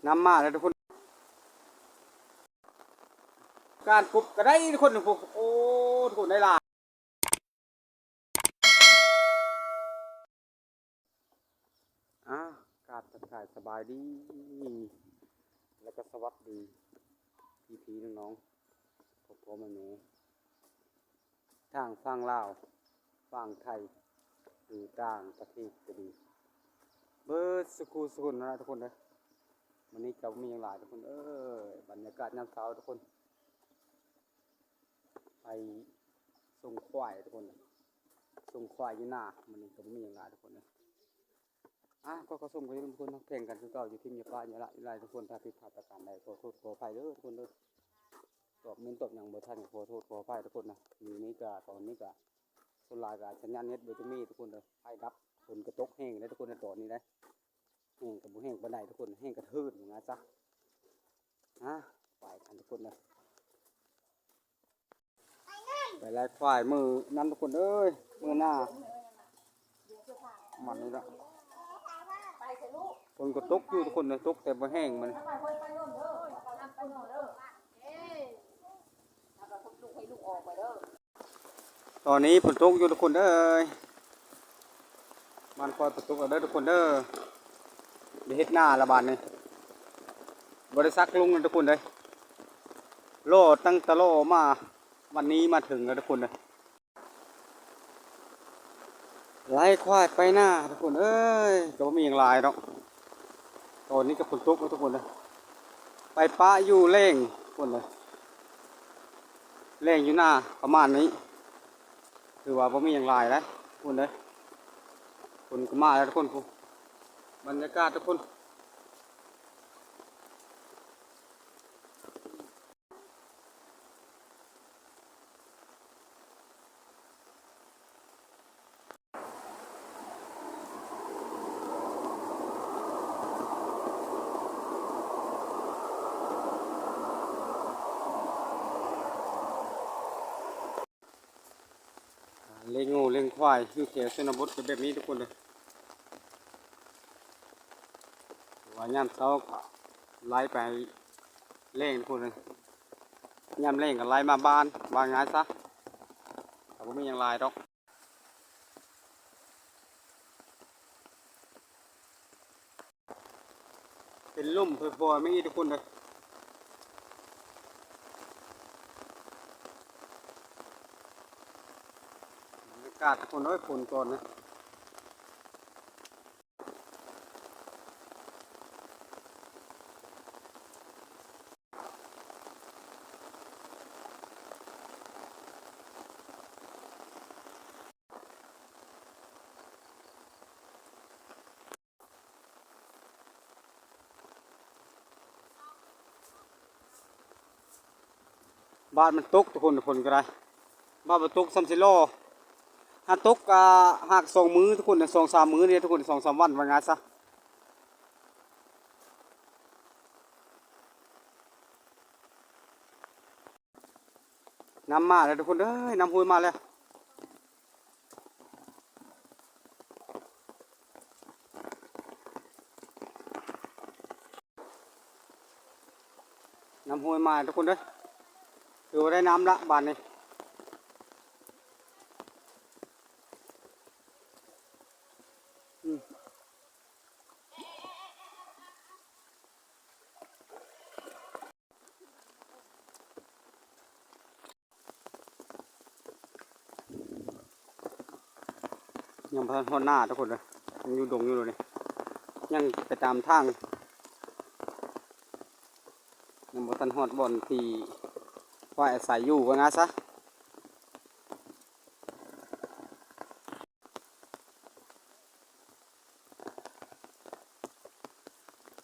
ນ້ຳມາແລ້ວທຸກຄົນ ການກົບກໍໄດ້ທຸກຄົນ. ໂອ້ ທຸກຄົນ ໄດ້ຫຼາຍ. ອ້າວ ກາບທັກທາຍສະບາຍດີ ແລ້ວກໍສະຫວັດດີພີ່ໆນ້ອງໆ ພໍ່ໆແມ່ໆ ທາງຝັ່ງລາວ ຝັ່ງໄທ ຫຼືຕ່າງປະເທດກໍດີ ເບິດສຸຂູສຸຄົນນັ້ນລະທຸກຄົນເດີ. ມື້ນີ້ກໍບໍ່ມີຫຍັງຫຼາຍທຸກຄົນເອີຍ ບັນຍາກາດຍາມເຊົ້າທຸກຄົນ ໄປສົ່ງຄວາຍທຸກຄົນ ສົ່ງຄວາຍຢູ່ນາ. ມື້ນີ້ກໍບໍ່ມີຫຍັງຫຼາຍທຸກຄົນເອີຍ. ອ່າ ກໍຂໍຊົມກັນທຸກຄົນ ຮັກແພງກັນຄືເກົ່າ ຢ່າຖິ້ມຢ່າປະຢ່າລະຫຼາຍທຸກຄົນ. ຖ້າຜິດພາດປະການໃດ ຂໍໂທດຂໍອະໄພເດີທຸກຄົນເດີ. ຕອບເມັນຕອບຫຍັງບໍ່ທັນ ຂໍໂທດຂໍອະໄພທຸກຄົນນະ. ມື້ນີ້ກະ ຕອນນີ້ກະ ສ່ວນຫຼາຍກະສັນຍານເນັດບໍ່ຈະມີທຸກຄົນເດີ. ໄຟດັບ ຝົນກະຕົກແຮງເດ້ທຸກຄົນນະ ຕອນນີ້ເດ້. ແຮງກະບໍ່ແຮງປານໃດທຸກຄົນ ແຮງກະເທີນວ່າຊັ້ນຊະ. ອ່າ ໄປກັນທຸກຄົນເດີ. ໄປໄລ່ຄວາຍມື້ນັ້ນທຸກຄົນເອີຍ ມື້ໜ້າ ມັນນີ້ລະ. ຝົນກໍຕົກຢູ່ທຸກຄົນເອີຍ ຕົກແຕ່ບໍ່ແຮງມັນ. ຕອນນີ້ຝົນຕົກຢູ່ທຸກຄົນເອີຍ. ບ້ານຂ້ອຍເພິ່ນຕົກແລ້ວເດີທຸກຄົນເດີ. ໄດ້ເຮັດນາລະບາດນີ້ ບໍ່ໄດ້ສັກລຸງນະທຸກຄົນເດີ. ລໍຕັ້ງແຕ່ລໍມາ ວັນນີ້ມາເຖິງແລ້ວທຸກຄົນເດີ. ໄລ່ຄວາຍໄປນາທຸກຄົນເອີຍ ກໍບໍ່ມີຫຍັງຫຼາຍດອກ. ຕອນນີ້ກໍຝົນຕົກແລ້ວທຸກຄົນເດີ. ໄປປະຢູ່ແລ້ງພຸ້ນເດີ ແລ້ງຢູ່ນາປະມານນີ້. ຖືວ່າບໍ່ມີຫຍັງຫຼາຍເດ້ທຸກຄົນເດີ. ຝົນກໍມາແລ້ວທຸກຄົນ ພຸ້ນ ບັນຍາກາດທຸກຄົນ. ລ້ຽງງົວລ້ຽງຄວາຍຢູ່ແຖວຊົນນະບົດກໍແບບນີ້ທຸກຄົນເດີ. ວ່າຍາມເຊົ້າກໍໄລ່ໄປແລ້ງພຸ້ນເລີຍ ຍາມແລ້ງກໍໄລ່ມາບ້ານ ວ່າງ່າຍຊະ ກໍບໍ່ມີຫຍັງຫຼາຍດອກ. ເປັນລົມຄ່ອຍໆມາອີກທຸກຄົນເດີ. ບັນຍາກາດທຸກຄົນເອີຍ ຝົນຕອນນີ້. ບາດມັນຕົກທຸກຄົນ ຝົນກໍໄດ້ ບາດບໍ່ຕົກສ່ຳຊິລໍ. ຫາຕົກກໍຫາກສອງມື້ທຸກຄົນ ສອງສາມມື້ນີ້ທຸກຄົນ ສອງສາມວັນ ວ່າງ່າຍຊະ. ນ້ຳມາແລ້ວທຸກຄົນເອີຍ ນ້ຳຫ້ວຍມາແລ້ວ. ນ້ຳຫ້ວຍມາທຸກຄົນເອີຍ ຖືວ່າໄດ້ນ້ຳລະບາດນີ້. ອືມ ຍັງບໍ່ທັນຮອດນາທຸກຄົນເດີ ຍັງຢູ່ດົງຢູ່ເລີຍນີ້ ຍັງໄປຕາມທາງ ຍັງບໍ່ທັນຮອດບ່ອນທີ່ຄວາຍອາໄສຢູ່ ວ່າງ່າຍຊະ.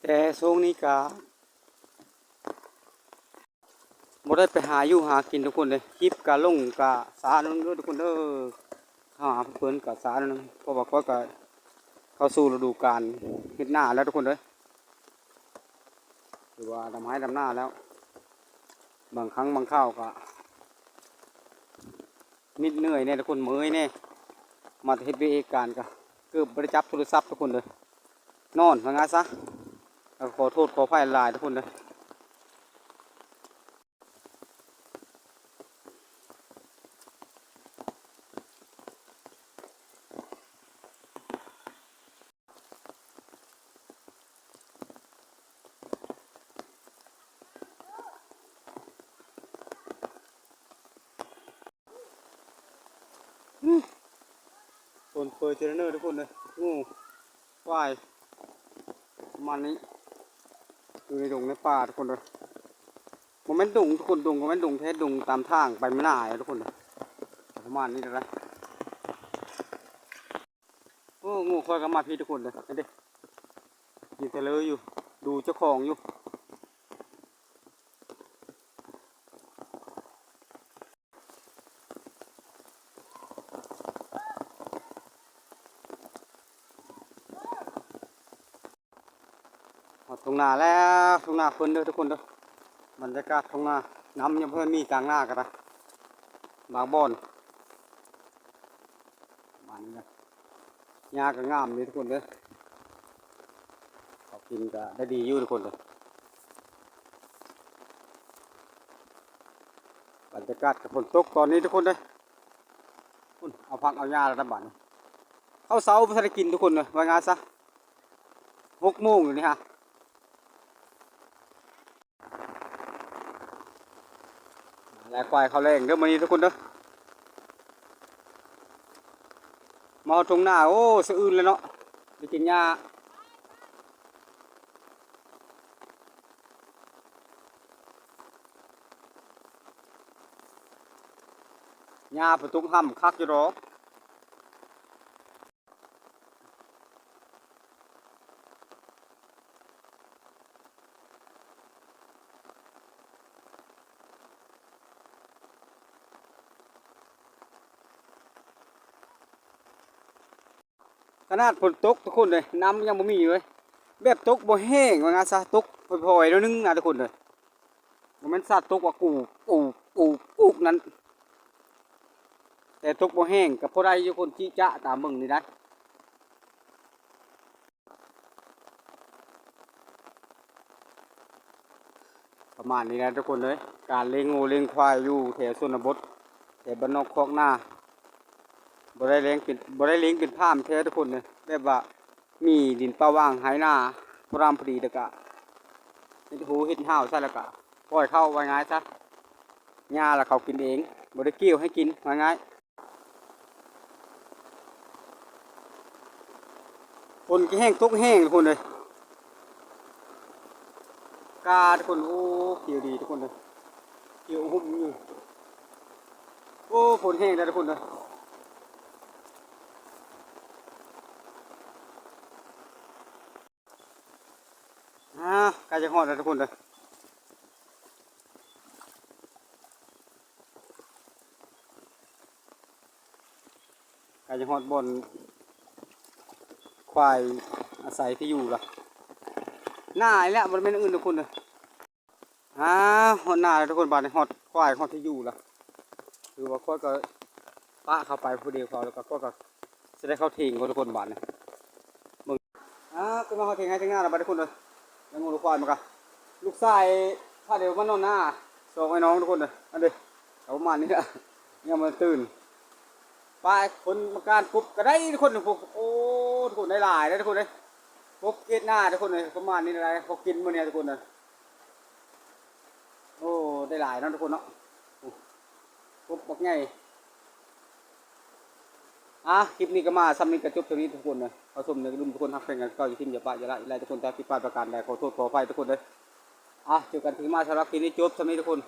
ແຕ່ຊ່ວງນີ້ກະບໍ່ໄດ້ໄປຫາຢູ່ຫາກິນທຸກຄົນເດ້ ຄລິບກະລົງກະຊ້າໜ້ອຍໜຶ່ງເດີທຸກຄົນເດີ ຫາເພິ່ນກະຊ້າໜ້ອຍໜຶ່ງ ເພາະວ່າຂ້ອຍກະເຂົ້າສູ່ລະດູການເຮັດນາແລ້ວທຸກຄົນເດີ ຖືວ່າດຳໄຮ່ດຳນາແລ້ວ ບາງຄັ້ງບາງຄາວກະ ມິດເມື່ອຍແດ່ທຸກຄົນ ເມື່ອຍແດ່ ມາແຕ່ເຮັດວຽກເຮັດການກະເກືອບບໍ່ໄດ້ຈັບໂທລະສັບທຸກຄົນເດີ ນອນວ່າງ່າຍຊະ. ກໍຂໍໂທດຂໍອະໄພຫຼາຍທຸກຄົນເດີ. ອືມ ຝົນເປີດເຈີເນີທຸກຄົນເດີ ງູ ຄວາຍ ປະມານນີ້ ຢູ່ໃນດົງໃນປ່າທຸກຄົນເດີ. ບໍ່ແມ່ນດົງທຸກຄົນ ດົງ ບໍ່ແມ່ນດົງແທ້ ດົງຕາມທາງໄປມານາທຸກຄົນເດີ ປະມານນີ້ແຫຼະ. ໂອ້ ງູຄວາຍກໍມາພີ້ທຸກຄົນເດີ ເຫັນເດ້ ກິນແຕ່ເລີຢູ່ ດູເຈົ້າຂອງຢູ່. ຮອດທົ່ງນາແລ້ວ ທົ່ງນາເພິ່ນເດີທຸກຄົນເດີ ບັນຍາກາດທົ່ງນາ ນ້ຳຍັງບໍ່ທັນມີກາງນາກໍໄດ້ ບາງບ່ອນ ປະມານນີ້ນະ ຫຍ້າກໍງາມເດ້ທຸກຄົນເດີ ເຂົ້າກິນກໍໄດ້ດີຢູ່ທຸກຄົນເດີ. ບັນຍາກາດກໍຝົນຕົກຕອນນີ້ທຸກຄົນເດີ ພຸ້ນ ເອົາຜັກເອົາຫຍ້າແລ້ວນະບາດນີ້ ເຂົ້າເຊົ້າບໍ່ທັນໄດ້ກິນທຸກຄົນເດີ ວ່າງ່າຍຊະ ຫົກໂມງຢູ່ນີ້ຮະ. ແລະ ຄວາຍເຂົ້າແລງເດີມື້ນີ້ທຸກຄົນເດີ ມາຮອດທົ່ງນາ ໂອ້ ສະອື່ນແລ້ວເນາະ ໄດ້ກິນຫຍ້າ ຫຍ້າເພິ່ນຕຸກຮ່ຳຄັກຢູ່ດອກ. ຂະໜາດຝົນຕົກທຸກຄົນເອີຍ ນ້ຳຍັງບໍ່ມີເລີຍ ແບບຕົກບໍ່ແຮງວ່າຊັ້ນຊະ ຕົກຜ່ອຍໆໜ້ອຍໜຶ່ງນະທຸກຄົນເອີຍ ບໍ່ແມ່ນສາດຕົກວ່າກູບ ອູບ ອູບ ອູບນັ້ນ ແຕ່ຕົກບໍ່ແຮງກໍພໍໄດ້ຢູ່ ຄົນຈິຈະຕາມເບິ່ງນີ້ໄດ໋. ປະມານນີ້ແຫຼະທຸກຄົນເອີຍ ການລ້ຽງງົວລ້ຽງຄວາຍຢູ່ແຖວຊົນນະບົດ ແຖວບ້ານນອກຄອກນາ ບໍ່ໄດ້ລ້ຽງເປັນ ບໍ່ໄດ້ລ້ຽງເປັນຟາມແທ້ທຸກຄົນເອີຍ ແບບວ່າມີດິນປ່າຫວ່າງໄຮ່ນາພໍດີ ແລ້ວກະເຮັດຮູເຮັດຮ່າວໃສ່ ແລ້ວກະປ່ອຍເຂົ້າ ວ່າງ່າຍຊະ ຫຍ້າລະເຂົາກິນເອງ ບໍ່ໄດ້ກ່ຽວໃຫ້ກິນ ວ່າງ່າຍ. ຝົນກໍແຮງຕົກແຮງທຸກຄົນເອີຍ ກາທຸກຄົນ ໂອ້ ຂຽວດີທຸກຄົນເອີຍ ຂຽວຫຸ້ມຢູ່ ໂອ້ ຝົນແຮງແລ້ວທຸກຄົນເອີຍ ອ່າ ໃກ້ຈະຮອດແລ້ວທຸກຄົນເດີ ໃກ້ຈະຮອດບ່ອນຄວາຍອາໄສທີ່ຢູ່ລະ ນານີ້ແຫຼະ ບໍ່ແມ່ນອື່ນທຸກຄົນເດີ. ອ່າ ຮອດນາແລ້ວທຸກຄົນ ບາດນີ້ຮອດຄວາຍ ຮອດທີ່ຢູ່ລະ ຄືວ່າຂ້ອຍກໍປະເຂົ້າໄປຜູ້ດຽວເຂົາ ແລ້ວກໍຂ້ອຍກໍຊິໄດ້ເຂົ້າເຖິງເຂົາທຸກຄົນ ບາດນີ້ເບິ່ງ ອ່າ ກໍມາຮອດເຖິງໄຮ່ເຖິງນາແລ້ວ ບາດທຸກຄົນເອີຍ ຍັງງົວຄວາຍມັນກະ ລູກຊາຍພາດຽວມານອນນາ ສອງໄອ້ນ້ອງທຸກຄົນເອີຍ ອັນເດ ກໍປະມານນີ້ລະ ຍັງບໍ່ຕື່ນ ໄປຄົນມາການກົບກໍໄດ້ທຸກຄົນ ໂອ້ ທຸກຄົນ ໄດ້ຫຼາຍເດ້ທຸກຄົນເອີຍ ກົບເກດນາທຸກຄົນເອີຍ ປະມານນີ້ລະ ພໍກິນມື້ນີ້ທຸກຄົນເອີຍ. ໂອ້ ໄດ້ຫຼາຍເນາະທຸກຄົນເນາະ ໂອ້ ກົບບັກໃຫຍ່ ອ່າ ຄລິບນີ້ກໍມາສ່ຳນີ້ກໍຈົບສ່ຳນີ້ທຸກຄົນເດີ ຂໍຊົມໃນລຸມທຸກຄົນ ຮັກແພງກັນເກົ່າ ຢ່າຖິ້ມຢ່າປະຢ່າລະອີກຫຼາຍທຸກຄົນ ຖ້າຜິດພາດປະການໃດ ຂໍໂທດຂໍອະໄພທຸກຄົນເດີ ອ່າ ເຈີກັນຄລິບໜ້າ ສຳລັບຄລິບນີ້ຈົບສ່ຳນີ້ທຸກຄົນ.